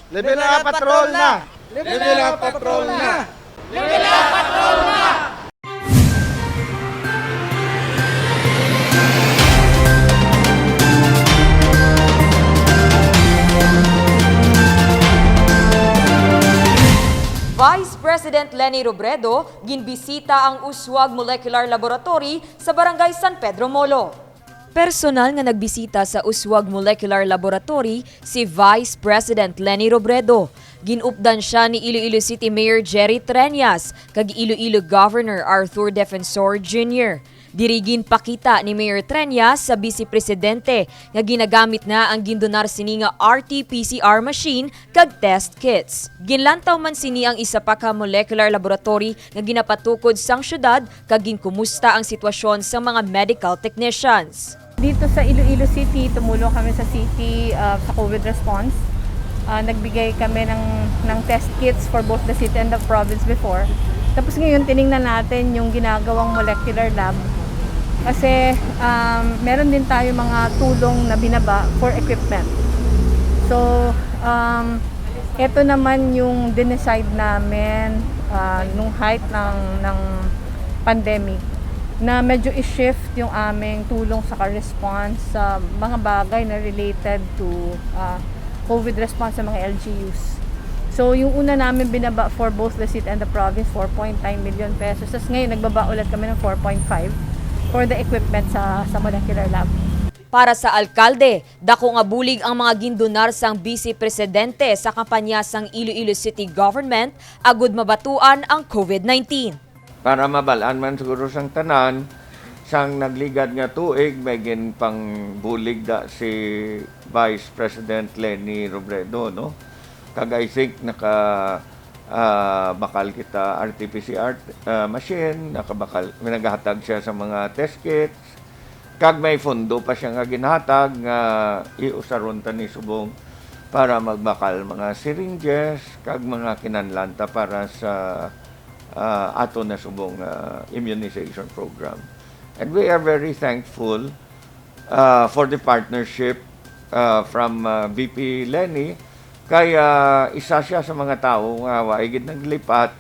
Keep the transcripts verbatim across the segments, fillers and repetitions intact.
Level up, patrol na! Level up, patrol na! Vice President Leni Robredo ginbisita ang Uswag Molecular Laboratory sa Barangay San Pedro Molo. Personal nga nagbisita sa Uswag Molecular Laboratory si Vice President Leni Robredo. Ginupdan sia ni Iloilo City Mayor Jerry Treñas kag Iloilo Governor Arthur Defensor Junior. Diri ginpakita ni Mayor Treñas sa Vice Presidente nga ginagamit na ang gindonar sini nga R T P C R machine kag test kits. Ginlantaw man sini ang isa pa ka molecular laboratory nga ginapatukod sang syudad kag ginkumusta ang sitwasyon sang mga medical technicians. Dito sa Iloilo City, tumulong kami sa city, ah, sa COVID response. Ah, nagbigay kami ng, ng test kits for both the city and the province before. Tapos ngayon, tiningnan natin yung ginagawang molecular lab. Kasi, um, meron din tayo mga tulong na binaba for equipment. So, um, eto naman yung dinecide namin, ah, nung height ng, ng pandemic, na medyo i-shift yung aming tulong sa response sa mga bagay na related to, ah, COVID response sa mga L G Us. So, yung una namin binaba for both the city and the province, four point nine million pesos. Tapos ngayon, nagbaba ulit kami ng four point five for the equipment sa, sa molecular lab. Para sa alkalde, dako nga bulig ang mga gindonar sang Vice Presidente sa kampanya sang Iloilo City Government agud mabatuan ang COVID nineteen. Para mabal-an man siguro sang tanan, sang nagligad nga tuig may ginpangbulig da si Vice President Leni Robredo, no? Kag I think naka ah, bakal kita R T P C R ah, machine, nakabakal, naghatag siya sa mga test kits, kag may fondo pa siya nga ginhatag nga iusaron ta ni subong para magbakal mga syringes kag mga kinahanglan ta para sa ah, ato na subong ah, immunization program. And we are very thankful ah, for the partnership ah, from ah, V P Leni, kay ah, isa siya sa mga tawo nga waay gid naglipat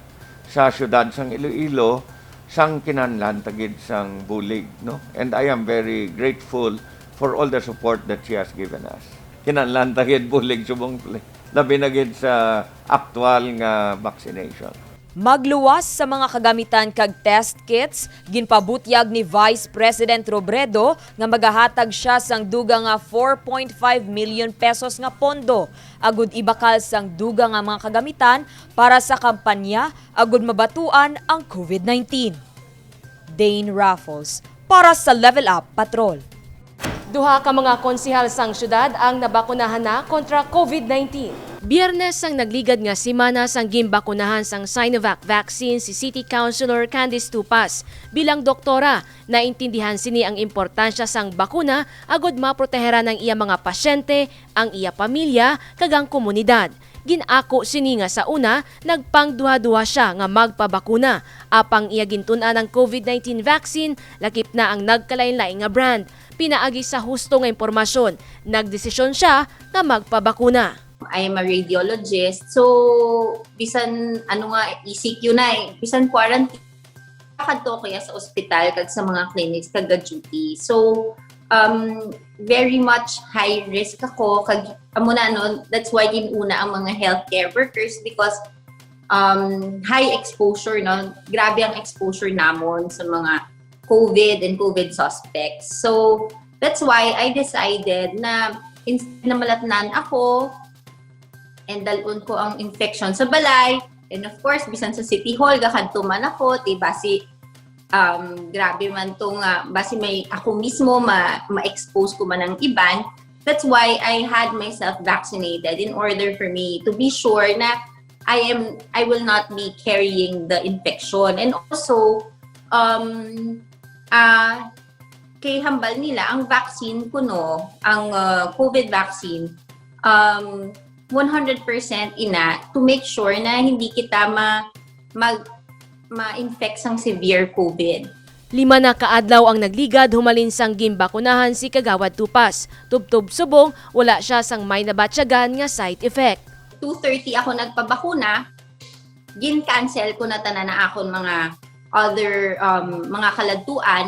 sa siyudad sang Iloilo sang kinahanglan ta gid sang bulig, no? And I am very grateful for all the support that she has given us. Kinahanglan ta gid bulig subong, labi na gid sa aktual nga vaccination. Magluwas sa mga kagamitan kag test kits, ginpabutyag ni Vice President Robredo nga magahatag sia sang dugang nga four point five million pesos nga pondo agud ibakal sang dugang nga mga kagamitan para sa kampanya agud mabatuan ang COVID nineteen. Dane Raffles para sa Level Up Patrol. Duha ka mga konsehal sang syudad ang nabakunahan na kontra COVID nineteen. Biyernes sang nagligad nga semana sang ginbakunahan sang Sinovac vaccine si City Councilor Candice Tupas. Bilang doktora, naintindihan sini ang importansya sang bakuna agud maproteheran ang iya mga pasyente, ang iya pamilya, kag ang komunidad. Gin-ako sini nga sa una, nagpangduhaduha sia nga magpabakuna. Apang iya gintun-an ang COVID nineteen vaccine, lakip na ang nagkalainlain nga brand. Pinaagi sa husto nga impormasyon, nagdesisyon sia nga magpabakuna. I am a radiologist, so bisan ano nga E C Q na eh, bisan quarantine, kadto ko ya sa ospital kag sa mga clinics kag ga-duty. So um very much high risk ako kag amo na no, that's why ginuna ang mga healthcare workers because um high exposure no, grabe ang exposure namon sa mga COVID and COVID suspects. So that's why I decided na instead na malatnan ako and dalon ko ang infection sa balay, and of course bisan sa City Hall gakadto man ako, ti basi um, grabe man to nga basi may ako mismo ma ma-expose ko man ang iban. That's why I had myself vaccinated in order for me to be sure na I am I will not be carrying the infection. And also um uh, kay hambal nila ang vaccine kuno, ang uh, COVID vaccine um one hundred percent ina to make sure na hindi kita ma mag ma-infect sang severe COVID. Lima na ka adlaw ang nagligad humalin sang ginbakunahan si Kagawad Tupas. Tubtob subong, wala sia sang may nabatyagan nga side effect. two thirty ako nagpabakuna, gin-cancel ko na tanan na akon mga other, um, mga kaladtuan,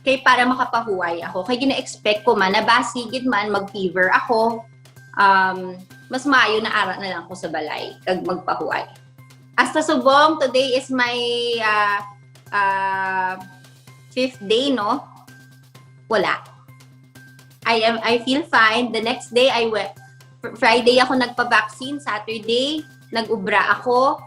kay para makapahuway ako. Kay gina-expect ko man na basi gid man mag-fever ako, um, mas maayo na ara na lang ko sa balay kag magpahuway. Hasta subong, today is my, ah, ah, fifth day, no? Wala. I am, I feel fine. The next day, I went, fr-, Friday ako nagpa-vaccine, Saturday, nag-ubra ako.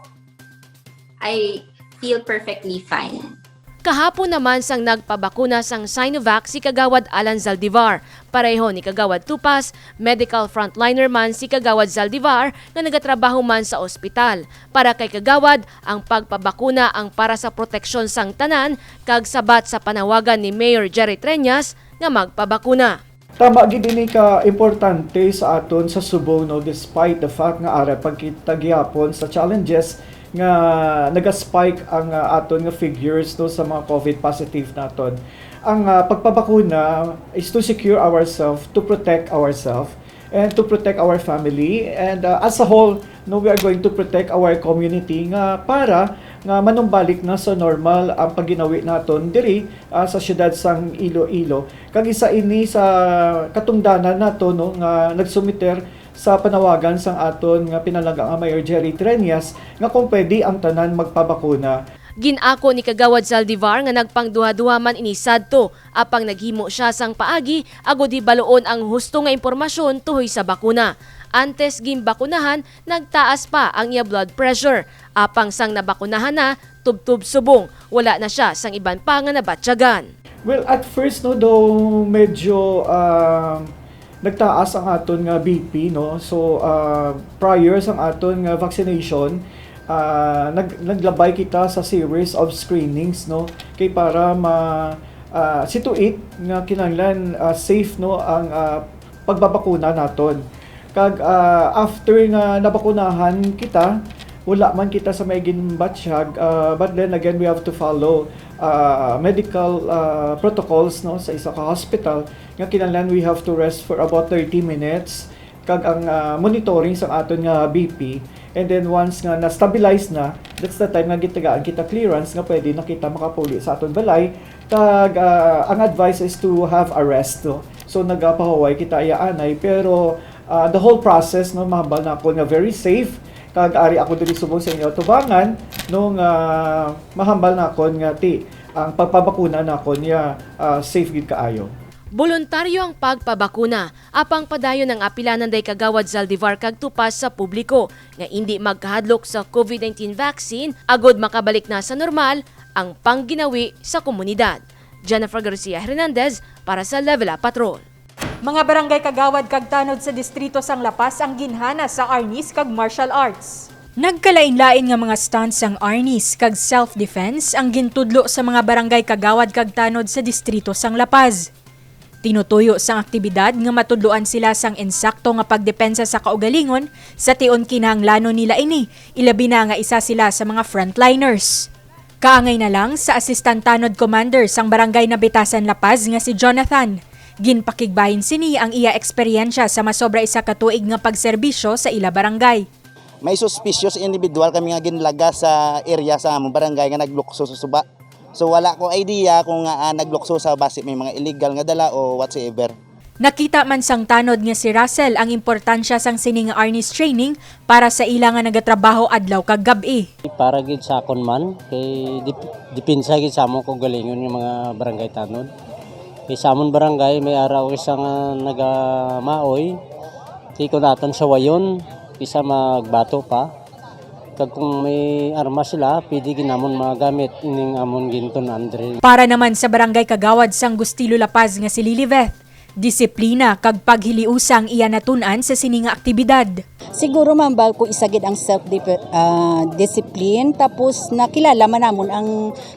I feel perfectly fine. Kahapon naman sang nagpabakuna sang Sinovac si Kagawad Alan Zaldivar. Pareho ni Kagawad Tupas, medical frontliner man si Kagawad Zaldivar nga nagatrabaho man sa ospital. Para kay Kagawad, ang pagpabakuna ang para sa proteksyon sang tanan kag sabat sa panawagan ni Mayor Jerry Treñas nga magpabakuna. Tama gid ini ka importante sa aton sa subong, no, despite the fact nga ara pagkita gihapon sa challenges nga nagaspike ang, ah, aton nga figures, no, sa mga covid positive naton. Ang, ah, pagpabakuna is to secure ourselves, to protect ourselves, and to protect our family, and, ah, as a whole, no, we are going to protect our community nga para nga manumbalik na sa normal ang pagginawi naton diri, ah, sa siyudad sang Iloilo. Kag isa ini sa katungdanan nato, no, nga nagsumiter sa panawagan sang aton nga pinalangga nga Mayor Jerry Treñas nga kung pwede ang tanan magpabakuna. Gin-ako ni Kagawad Zaldivar nga nagpangduha-duha man ini sadto, apang naghimo sia sang paagi agud hibaluon ang husto nga impormasyon tuhoy sa bakuna. Antes ginbakunahan, nagtaas pa ang iya blood pressure. Apang sang nabakunahan na, tubtob subong, wala na sia sang iban pa nga nabatyagan. Well, at first, no, daw medyo, ah, nagtaas ang aton nga B P, no? So, ah, prior sang aton nga vaccination, ah, nag-, naglabay kita sa series of screenings, no? Kay para ma-, ah, situate nga kinahanglan, ah, safe, no, ang, ah, pagbabakuna naton. Kag, ah, after nga nabakunahan kita, wala man kita sa may ginbatyag, ah, but then again, we have to follow, ah, medical, ah, protocols, no, sa isa ka hospital nga kinahanglan we have to rest for about thirty minutes. Kag ang, ah, monitoring sa aton nga B P. And then once nga na-stabilize na, that's the time nga gitagaan kita clearance nga pwede na kita makapuli sa aton balay. Kag, ah, ang advice is to have a rest, no? So, nagapahuway kita iya anay, pero, ah, the whole process, no, mahambal nakon nga very safe. Kag ari ako diri subong sa inyo atubangan, no, nga mahambal nakon nga ti ang pagpabakuna nakon ya, ah, safe gid kaayo. Boluntaryo ang pagpabakuna, apang padayon ang apila nanday Kagawad Zaldivar kag Tupas sa publiko nga indi magkahadlok sa covid nineteen vaccine agud makabalik na sa normal ang pangginawi sa komunidad. Jennifer Garcia Hernandez para sa Level Up Patrol. Mga barangay kagawad kag tanod sa distrito sang La Paz ang ginhana sa arnis kag martial arts. Nagkalain-lain nga mga stunts sang arnis kag self-defense ang gintudlo sa mga barangay kagawad kag tanod sa distrito sang La Paz. Tinutuyo sang aktibidad nga matudloan sila sang insakto nga pagdepensa sa kaugalingon sa tion kinahanglanon nila ini, ilabi na nga isa sila sa mga frontliners. Kaangay na lang sa Assistant Tanod Commander sang Barangay Nabitasan, La Paz nga si Jonathan, ginpakigbahin sini ang iya eksperyensya sa masobra isa ka tuig nga pagserbisyo sa ila barangay. May suspicious individual kami nga ginlaga sa area sa among barangay nga naglukso sa suba. So, wala ko idea kung, ah, naglukso sa basi may mga illegal nga dala o whatsoever. Nakita man sang tanod nga si Russell ang importansya sang sini nga arnis training para sa ila nga nagatrabaho adlaw kag gab-i. Para gid sa akon man, kay dip-, depensa gid sa amon kaugalingon nga mga barangay tanod. Kay sa amon barangay, may ara og isa nga nagamaoy, ti kon aton sawayon, kisa magbato pa. Kag kung may armas sila, pwede gid namon magamit ining amon gintun-an diri. Para naman sa barangay kagawad sang Gustilo La Paz nga si Lilibeth, disiplina kag paghiliusa ang iya natun-an sa sini nga aktibidad. Siguro, ma'am, bag ko isa gid ang self dip-, ah, discipline, tapos nakilala man namon ang,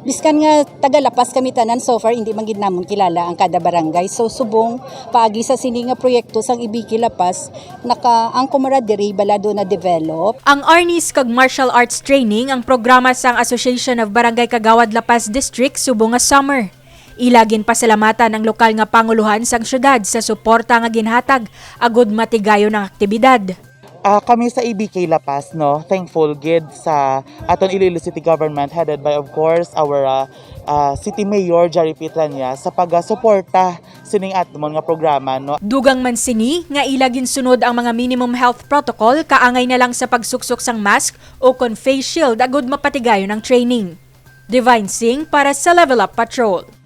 biskan nga taga La Paz kami tanan, so far hindi man gid namon kilala ang kada barangay. So subong paagi sa sini nga proyekto sang Ibiki La Paz, naka ang camaraderie bala do na develop. Ang arnis kag martial arts training ang programa sang Association of Barangay Kagawad La Paz District subong nga summer. Ila ginpasalamatan ang lokal nga pangulohan sang syudad sa suporta nga ginhatag agud matigayon ang aktibidad. Ah, kami sa A B K La Paz, no, thankful gid sa aton Iloilo City Government, headed by, of course, our ah, ah, City Mayor Jerry Petrania, sa pagasuporta sining atmon nga programa, no. Dugang man sini nga ila ginsunod ang mga minimum health protocol kaangay na lang sa pagsuksok sang mask o kon face shield agud mapatigayon ang training. Divine Singh para sa Level Up Patrol.